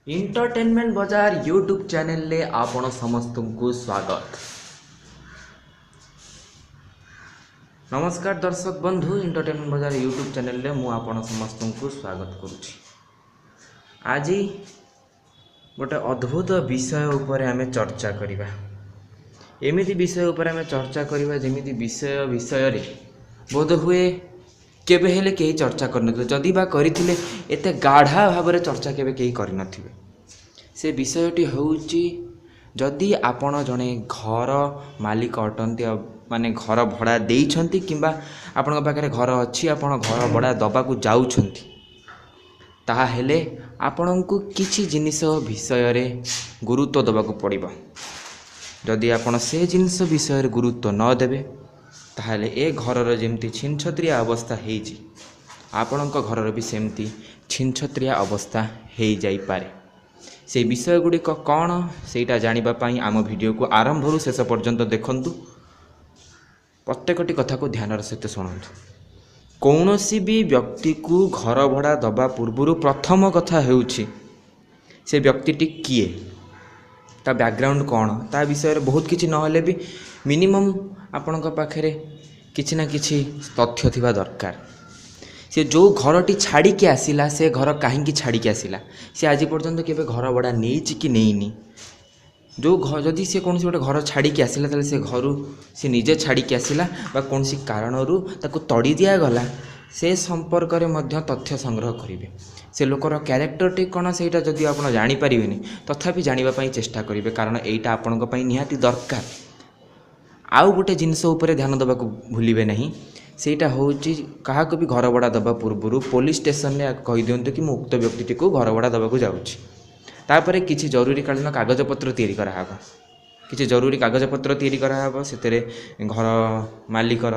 Entertainment बजार YouTube channel ले आपण समस्त को स्वागत। नमस्कार दर्शक बंधु, इंटरटेनमेंट बजार यूट्यूब चैनल ले मु आपण समस्त को स्वागत करुछि। आज गोटे अद्भुत विषय उपरे आमे चर्चा करबा। एमिति विषय उपरे आमे चर्चा करबा जेमिति विषय विषय रे बोध हुए केबे हेले केही चर्चा करनथिले, जदि बा करिथिले एते गाढ़ा भाबरे चर्चा केबे केही करनथिबे। से विषयटी होउची जदि आपण जणे घर मालिक अटंती, माने घर भड़ा देइछंती किंबा आपणक पाखरे घर अछि, आपण घर भड़ा दबाकू जाउछंती, ताहा हेले आपणंकु किछि जिनिस विषय रे गुरुत्व दबाकू पड़िबो। जदि आपण से जिनिस विषय रे गुरुत्व न देबे ताहले ए घरर जेमति छिनछत्रिया अवस्था हेइछि, आपणक घरर भी सेमति छिनछत्रिया अवस्था हेइ जाइपारे। से विषय गुड़िक कौन सेटा जानिबा पाई आम भिडियो को आरंभरू शेष पर्यंत देखंतु, प्रत्येकटी कथा को ध्यानर सहित शुणु। कौणसी भी व्यक्ति को घर भड़ा दबा पूर्व प्रथम कथा हेउछि से व्यक्तिटी किए, ता बैकग्राउंड कौन, ता विषय में बहुत किछि नहले भी मिनिमम आपणक पाखरे किछि ना किछि तथ्य थिबा दरकार। से जो घरटी छाड़ी के आसिला से घर काहिंकी छाड़ी के आसिला, से आज पर्यंत केबे घर भड़ा नेइछि कि नेइनी, जो घर जदि से कौन गोटे घर छाड़ी के आसिला ताले से घरू से निजे छाड़ी के आसिला बा कौन कारणरू ताकू तड़ी दियागला, से संपर्क रे मध्य तथ्य संग्रह करिवे। से लोकर क्यारेक्टरटी कौन सेटा जदि आपण जानि परिवेनी तथापि जानिबा पई चेष्टा करिवे, कारण एटा आपणक पई निहाती दरकार। आउ गोटे जिनिस उपरे ध्यान देवाकू भूलिबे नहीं, सेटा होउची काहाकू भी घर भड़ा दबा पूर्वरू पुलिस स्टेशन रे कहि दियंतु कि मु उक्त व्यक्तिटिकू घर भड़ा दबाकू जाउछि। तापर किछि जरूरीकालीन कागजपत्र तियारी कराहब, किछि जरूरी कागजपत्र तियारी कराहब, सेतरे घर मालिकर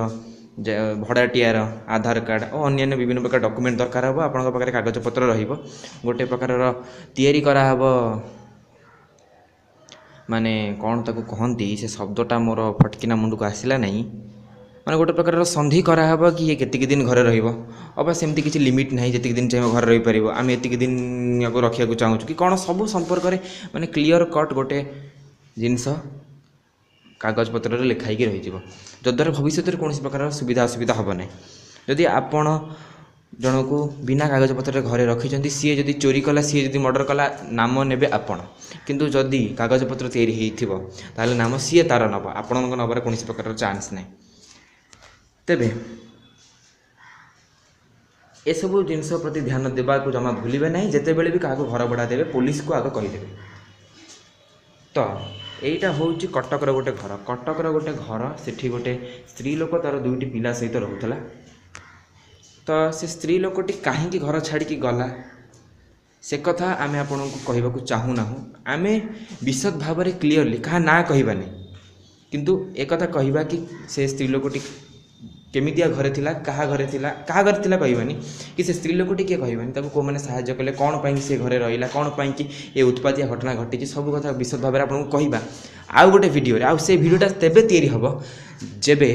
भड़ाटियार आधार कार्ड और अन्यान्य विभिन्न प्रकार डॉक्यूमेंट दरकार हम। आपणक पाखे कागजपत्र रहिबो, गोटे प्रकार तियारी कराहब, माने कौन ताकू कहंती से शब्दटा मोर फटकिना मुंडକୁ आसिला नहीं, माने गोटे प्रकार सन्धि कराहब कि ये केतिक दिन घरे रहिबो। अबा सेमति किछि लिमिट नाही, जेतिक दिन चाहिबो घरे रहि परिबो, आमे एतिक दिन याकू रखियाकू चाहुछु कि कौन, सब संपर्क रे माने क्लियर कट गोटे जिनिस कागजपत्र रे लिखाइकी रहिजिबो, जद्वारा भविष्यत रे कोनोसी प्रकार सुविधा असुविधा हबो नाही। जदि आपण जणକୁ बिना कागजपत्र घरे रखिछंती, सिए जदि चोरी कला, सिए जदि मर्डर कला, नाम नेबे आपण, किंतु जदि कागजपत्र तियारी हेइथिबो ताहले नाम सिए तार नब, आपणଙ୍କ नबार कोनोसी प्रकार चान्स नाही। तेबे एसबु जिनिस प्रति ध्यान देवाकू जमा भूलिबे नाही। जेतेबेले भी काहाकू घर भड़ा देबे पुलिस को आग कहिदेबे। तो एटा होउची कटकर गोटे घर, कटकर गोटे घर, सेठी गोटे स्त्री लोक तार दुईटी पिला सहित रहुतला। तो से स्त्री लोकटी काहिंकी घर छाड़िकी गला से कथा आमे आपणଙ୍କୁ कहिबाकू चाहूनाहु। आमे विशद भाबरे क्लियरली कहा ना कहिबानी, किंतु एक कथा कहिबा कि से स्त्री लोकटी केमितिया घरे थिला, कहा घरे थिला, कहा घरे थिला कहिबानी कि से स्त्री लोकटी किए कहिबानी, ताकू कोमाने साहाय्य कले, कौन पाई से घरे रहिला, कौन पाई कि ए उत्पातिया घटना घटिछि, सब कथा विशद भाबरे आपणଙ୍କୁ कहिबा आउ गोटे भिडियो रे। आउ से भिडियोटा तेबे तियारी हबो जेबे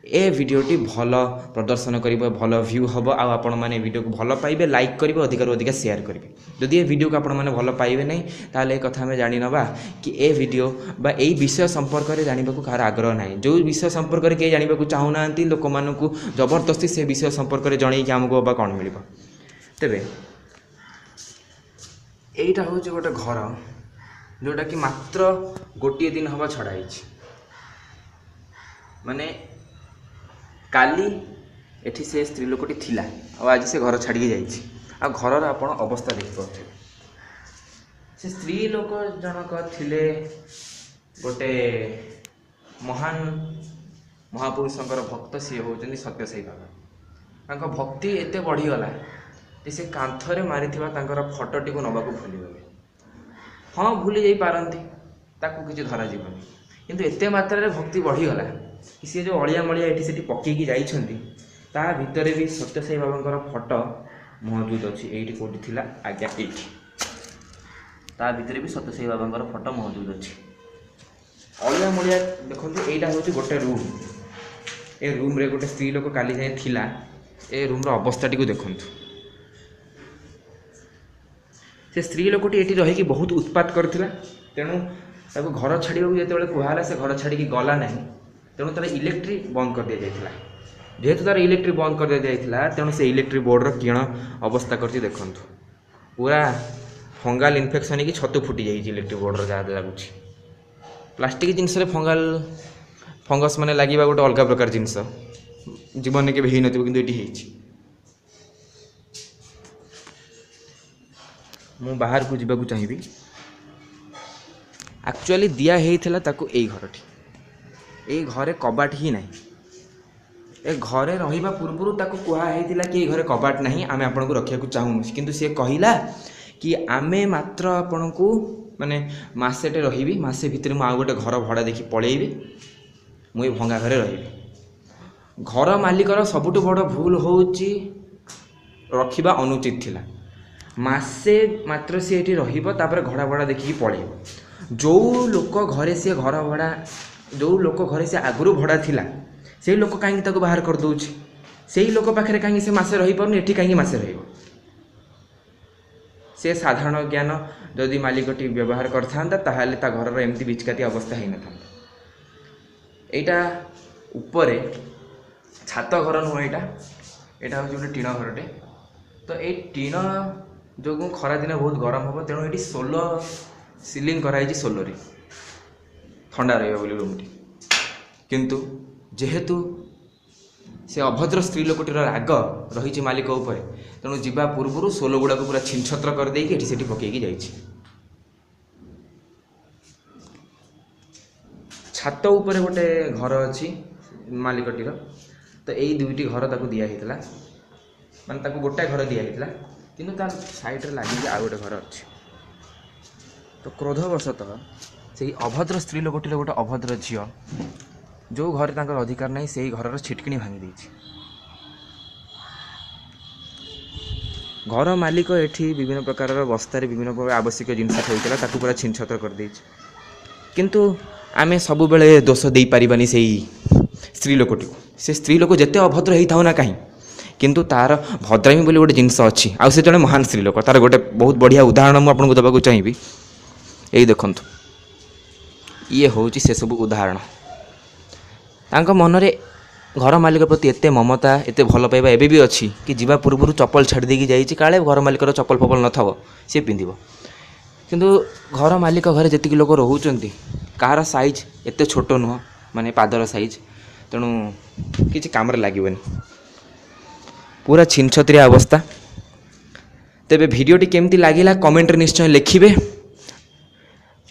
ए भिडियोटी भल प्रदर्शन करिवो, भल भ्यू हबो, आउ आपण माने भिडियो को भल पाइबे, लाइक करिवे, अधिक रु अधिक शेयर करिवे। जदि ए भिडियो को आपण माने भल पाइबे नहीं ताहले ए कथा आमे जानि नबा कि ए भिडियो बा एई विषय संपर्क रे जानिबाकू काହାର आग्रह नाही। जो विषय संपर्क रे केही जानिबाकू चाहुनांती, लोकमानकू जबरदस्ती से विषय संपर्क रे जणेइकी आमकू बा कौन मिलिबो। तेबे एइटा होउछि गोटे घर जोटा कि मात्र गोटिए दिन हबा छड़ा होइछि, माने काली एठी से स्त्री लोकटी थिला आ आज से घर छाड़ी जाइछि। आ घरर आपण अवस्था देखि से स्त्री लोक जनक थिले गोटे महान महापुरुषंकर भक्त, सिए होउचंती सत्यसाई बाबा। तांको भक्ति एते बढ़ीगला जे से कांथरे मारिथिबा तांकर फटोटिकु नबाकू भूलिगले। हाँ भूली जाई पारंती, ताकू किछि धरा जिवनी, किंतु एते मात्रा रे भक्ति बढ़ीगला कि सिए जो अलिया मलिया एठी सेठी पकेइकी जाइछंती ता भितरे भी सत्यसाई बाबांकर फटो मौजूद अछि। एइठी कोठी थिला आज्ञा, एइठी ता भितरे भी सत्यसाई बाबांकर फटो मौजूद अछि। अलिया मलिया देखंतु, एइटा होउछि गोटे रूम, ए रूम रे गोटे स्त्री लोक काली जाय थिला। ए रूम र अवस्थाटिकु देखंतु, ସେ ସ୍ତ୍ରୀ ଲୋକଟି ଏଠି ରହିକି ବହୁତ ଉତ୍ପାତ କରିଥିଲା, ତେଣୁ ତାକୁ ଘର ଛାଡ଼ିବାକୁ ଯେତେବେଳେ କୁହାହେଲା ସେ ଘର ଛାଡ଼ିକି ଗଲା ନାହିଁ। ତେଣୁ ତା'ର ଇଲେକ୍ଟ୍ରିକ୍ ବନ୍ଦ କରିଦିଆଯାଇଥିଲା। ଯେହେତୁ ତା'ର ଇଲେକ୍ଟ୍ରିକ୍ ବନ୍ଦ କରିଦିଆଯାଇଥିଲା, ତେଣୁ ସେ ଇଲେକ୍ଟ୍ରିକ୍ ବୋର୍ଡ଼ର କିଣ ଅବସ୍ଥା କରିଛି ଦେଖନ୍ତୁ। ପୁରା ଫଙ୍ଗାଲ ଇନଫେକ୍ସନ୍ ହେଇକି ଛତୁ ଫୁଟି ଯାଇଛି ଇଲେକ୍ଟ୍ରିକ୍ ବୋର୍ଡ଼ର ଯାହା ଲାଗୁଛି। ପ୍ଲାଷ୍ଟିକ୍ ଜିନିଷରେ ଫଙ୍ଗାଲ ଫଙ୍ଗସ୍ ମାନେ ଲାଗିବା ଗୋଟେ ଅଲଗା ପ୍ରକାର ଜିନିଷ, ଜୀବନରେ କେବେ ହେଇନଥିବ, କିନ୍ତୁ ଏଠି ହେଇଛି। ମୁଁ ବାହାରକୁ ଯିବାକୁ ଚାହିଁବି। ଆକ୍ଚୁଆଲି ଦିଆ ହେଇଥିଲା ତାକୁ ଏଇ ଘରଟି, ଏଇ ଘରେ କବାଟ ହିଁ ନାହିଁ। ଏ ଘରେ ରହିବା ପୂର୍ବରୁ ତାକୁ କୁହା ହେଇଥିଲା କି ଏଇ ଘରେ କବାଟ ନାହିଁ, ଆମେ ଆପଣଙ୍କୁ ରଖିବାକୁ ଚାହୁଁନୁ। କିନ୍ତୁ ସିଏ କହିଲା କି ଆମେ ମାତ୍ର ଆପଣଙ୍କୁ ମାନେ ମାସେଟେ ରହିବି, ମାସେ ଭିତରେ ମୁଁ ଆଉ ଗୋଟେ ଘର ଭଡ଼ା ଦେଖି ପଳେଇବି, ମୁଁ ଏଇ ଭଙ୍ଗା ଘରେ ରହିବି। ଘର ମାଲିକର ସବୁଠୁ ବଡ଼ ଭୁଲ ହେଉଛି ରଖିବା ଅନୁଚିତ ଥିଲା। ମାସେ ମାତ୍ର ସିଏ ଏଠି ରହିବ, ତାପରେ ଘର ଭଡ଼ା ଦେଖିକି ପଳେଇବ। ଯେଉଁ ଲୋକ ଘରେ ସିଏ ଘର ଭଡ଼ା, ଯେଉଁ ଲୋକ ଘରେ ସିଏ ଆଗରୁ ଭଡ଼ା ଥିଲା, ସେଇ ଲୋକ କାହିଁକି ତାକୁ ବାହାର କରିଦେଉଛି? ସେଇ ଲୋକ ପାଖରେ କାହିଁକି ସେ ମାସେ ରହିପାରୁନି, ଏଠି କାହିଁକି ମାସେ ରହିବ? ସେ ସାଧାରଣ ଜ୍ଞାନ ଯଦି ମାଲିକଟି ବ୍ୟବହାର କରିଥାନ୍ତା ତାହେଲେ ତା ଘରର ଏମିତି ବିଚକାତି ଅବସ୍ଥା ହେଇନଥାନ୍ତା। ଏଇଟା ଉପରେ ଛାତ ଘର ନୁହଁ, ଏଇଟା ଏଇଟା ହେଉଛି ଗୋଟେ ଟିଣ ଘରଟେ। ତ ଏଇ ଟିଣ ଯୋଗୁଁ ଖରାଦିନେ ବହୁତ ଗରମ ହେବ, ତେଣୁ ଏଠି ସୋଲ ସିଲିଂ କରାହେଇଛି, ସୋଲରେ ଥଣ୍ଡା ରହିବ ବୋଲି ରୁମ୍ଟି। କିନ୍ତୁ ଯେହେତୁ ସେ ଅଭଦ୍ର ସ୍ତ୍ରୀ ଲୋକଟିର ରାଗ ରହିଛି ମାଲିକ ଉପରେ, ତେଣୁ ଯିବା ପୂର୍ବରୁ ସୋଲ ଗୁଡ଼ାକୁ ପୁରା ଛିନଛତ୍ର କରିଦେଇକି ଏଠି ସେଠି ପକେଇକି ଯାଇଛି। ଛାତ ଉପରେ ଗୋଟେ ଘର ଅଛି ମାଲିକଟିର। ତ ଏଇ ଦୁଇଟି ଘର ତାକୁ ଦିଆ ହେଇଥିଲା, ମାନେ ତାକୁ ଗୋଟାଏ ଘର ଦିଆ ହେଇଥିଲା, କିନ୍ତୁ ତା ସାଇଡ଼୍ରେ ଲାଗିକି ଆଉ ଗୋଟେ ଘର ଅଛି। ତ କ୍ରୋଧବଶତଃ ସେଇ ଅଭଦ୍ର ସ୍ତ୍ରୀ ଲୋକଟିର ଗୋଟେ ଅଭଦ୍ର ଝିଅ, ଯେଉଁ ଘରେ ତାଙ୍କର ଅଧିକାର ନାହିଁ, ସେଇ ଘରର ଛିଟକିଣି ଭାଙ୍ଗି ଦେଇଛି। ଘର ମାଲିକ ଏଠି ବିଭିନ୍ନ ପ୍ରକାରର ବସ୍ତାରେ ବିଭିନ୍ନ ପ୍ରକାର ଆବଶ୍ୟକୀୟ ଜିନିଷ ଥୋଇଥିଲା, ତାକୁ ପୁରା ଛିନଛତ୍ର କରିଦେଇଛି। କିନ୍ତୁ ଆମେ ସବୁବେଳେ ଦୋଷ ଦେଇପାରିବାନି ସେଇ ସ୍ତ୍ରୀ ଲୋକଟିକୁ। ସେ ସ୍ତ୍ରୀ ଲୋକ ଯେତେ ଅଭଦ୍ର ହେଇଥାଉ ନା କାହିଁ, କିନ୍ତୁ ତା'ର ଭଦ୍ରାମୀ ବୋଲି ଗୋଟେ ଜିନିଷ ଅଛି, ଆଉ ସେ ଜଣେ ମହାନ ସ୍ତ୍ରୀ ଲୋକ। ତା'ର ଗୋଟେ ବହୁତ ବଢ଼ିଆ ଉଦାହରଣ ମୁଁ ଆପଣଙ୍କୁ ଦେବାକୁ ଚାହିଁବି। ଏଇ ଦେଖନ୍ତୁ, ଇଏ ହେଉଛି ସେସବୁ ଉଦାହରଣ। ତାଙ୍କ ମନରେ ଘର ମାଲିକ ପ୍ରତି ଏତେ ମମତା, ଏତେ ଭଲ ପାଇବା ଏବେ ବି ଅଛି କି ଯିବା ପୂର୍ବରୁ ଚପଲ ଛାଡ଼ି ଦେଇକି ଯାଇଛି, କାଳେ ଘର ମାଲିକର ଚପଲ ଫପଲ ନଥିବ ସେ ପିନ୍ଧିବ। କିନ୍ତୁ ଘର ମାଲିକ ଘରେ ଯେତିକି ଲୋକ ରହୁଛନ୍ତି, କାହାର ସାଇଜ୍ ଏତେ ଛୋଟ ନୁହଁ, ମାନେ ପାଦର ସାଇଜ୍, ତେଣୁ କିଛି କାମରେ ଲାଗିବନି। ପୁରା ଛିନଛତରିଆ ଅବସ୍ଥା। ତେବେ ଭିଡ଼ିଓଟି କେମିତି ଲାଗିଲା କମେଣ୍ଟରେ ନିଶ୍ଚୟ ଲେଖିବେ,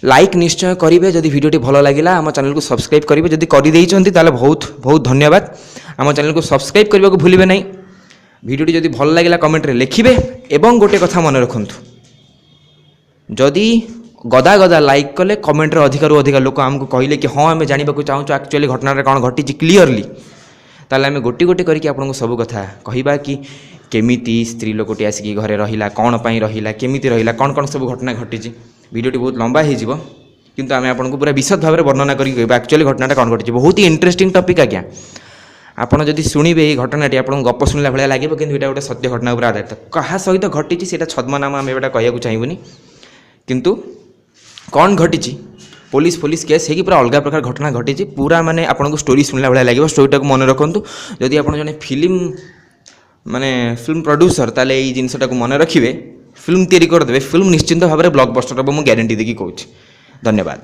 ଲାଇକ୍ ନିଶ୍ଚୟ କରିବେ ଯଦି ଭିଡ଼ିଓଟି ଭଲ ଲାଗିଲା। ଆମ ଚ୍ୟାନେଲକୁ ସବସ୍କ୍ରାଇବ୍ କରିବେ। ଯଦି କରିଦେଇଛନ୍ତି ତାହେଲେ ବହୁତ ବହୁତ ଧନ୍ୟବାଦ। ଆମ ଚ୍ୟାନେଲକୁ ସବସ୍କ୍ରାଇବ୍ କରିବାକୁ ଭୁଲିବେ ନାହିଁ। ଭିଡ଼ିଓଟି ଯଦି ଭଲ ଲାଗିଲା କମେଣ୍ଟରେ ଲେଖିବେ। ଏବଂ ଗୋଟେ କଥା ମନେ ରଖନ୍ତୁ, ଯଦି ଗଦା ଗଦା ଲାଇକ୍ କଲେ, କମେଣ୍ଟରେ ଅଧିକରୁ ଅଧିକ ଲୋକ ଆମକୁ କହିଲେ କି ହଁ, ଆମେ ଜାଣିବାକୁ ଚାହୁଁଛୁ ଆକ୍ଚୁଆଲି ଘଟଣାରେ କ'ଣ ଘଟିଛି କ୍ଲିଅରଲି, ତାହେଲେ ଆମେ ଗୋଟି ଗୋଟି କରିକି ଆପଣଙ୍କୁ ସବୁ କଥା କହିବା କି କେମିତି ସ୍ତ୍ରୀ ଲୋକଟି ଆସିକି ଘରେ ରହିଲା, କ'ଣ ପାଇଁ ରହିଲା, କେମିତି ରହିଲା, କ'ଣ କ'ଣ ସବୁ ଘଟଣା ଘଟିଛି। ଭିଡ଼ିଓଟି ବହୁତ ଲମ୍ବା ହେଇଯିବ, କିନ୍ତୁ ଆମେ ଆପଣଙ୍କୁ ପୁରା ବିଶଦ ଭାବରେ ବର୍ଣ୍ଣନା କରିକି କହିବା ଆକ୍ଚୁଆଲି ଘଟଣାଟା କ'ଣ ଘଟିଛି। ବହୁତ ହି ଇଣ୍ଟରେଷ୍ଟିଂ ଟପିକ୍ ଆଜ୍ଞା। ଆପଣ ଯଦି ଶୁଣିବେ ଏଇ ଘଟଣାଟି, ଆପଣଙ୍କୁ ଗପ ଶୁଣିଲା ଭଳିଆ ଲାଗିବ, କିନ୍ତୁ ଏଇଟା ଗୋଟେ ସତ୍ୟ ଘଟଣା ଉପରେ ଆଧାରିତ। କାହା ସହିତ ଘଟିଛି ସେଇଟା ଛଦ୍ମନାମ ଆମେ ଏଇଟା କହିବାକୁ ଚାହିଁବୁନି, କିନ୍ତୁ କ'ଣ ଘଟିଛି, ପୋଲିସ ଫୋଲିସ କେସ୍ ହେଇକି ପୁରା ଅଲଗା ପ୍ରକାର ଘଟଣା ଘଟିଛି। ପୁରା ମାନେ ଆପଣଙ୍କୁ ଷ୍ଟୋରି ଶୁଣିଲା ଭଳିଆ ଲାଗିବ। ଷ୍ଟୋରିଟାକୁ ମନେ ରଖନ୍ତୁ। ଯଦି ଆପଣ ଜଣେ ଫିଲ୍ମ ମାନେ ଫିଲ୍ମ ପ୍ରଡ୍ୟୁସର, ତାହେଲେ ଏଇ ଜିନିଷଟାକୁ ମନେ ରଖିବେ, ଫିଲ୍ମ ତିଆରି କରିଦେବେ, ଫିଲ୍ମ ନିଶ୍ଚିନ୍ତ ଭାବରେ ବ୍ଲକବଷ୍ଟର ହେବ, ମୁଁ ଗ୍ୟାରେଣ୍ଟି ଦେଇକି କହୁଛି। ଧନ୍ୟବାଦ।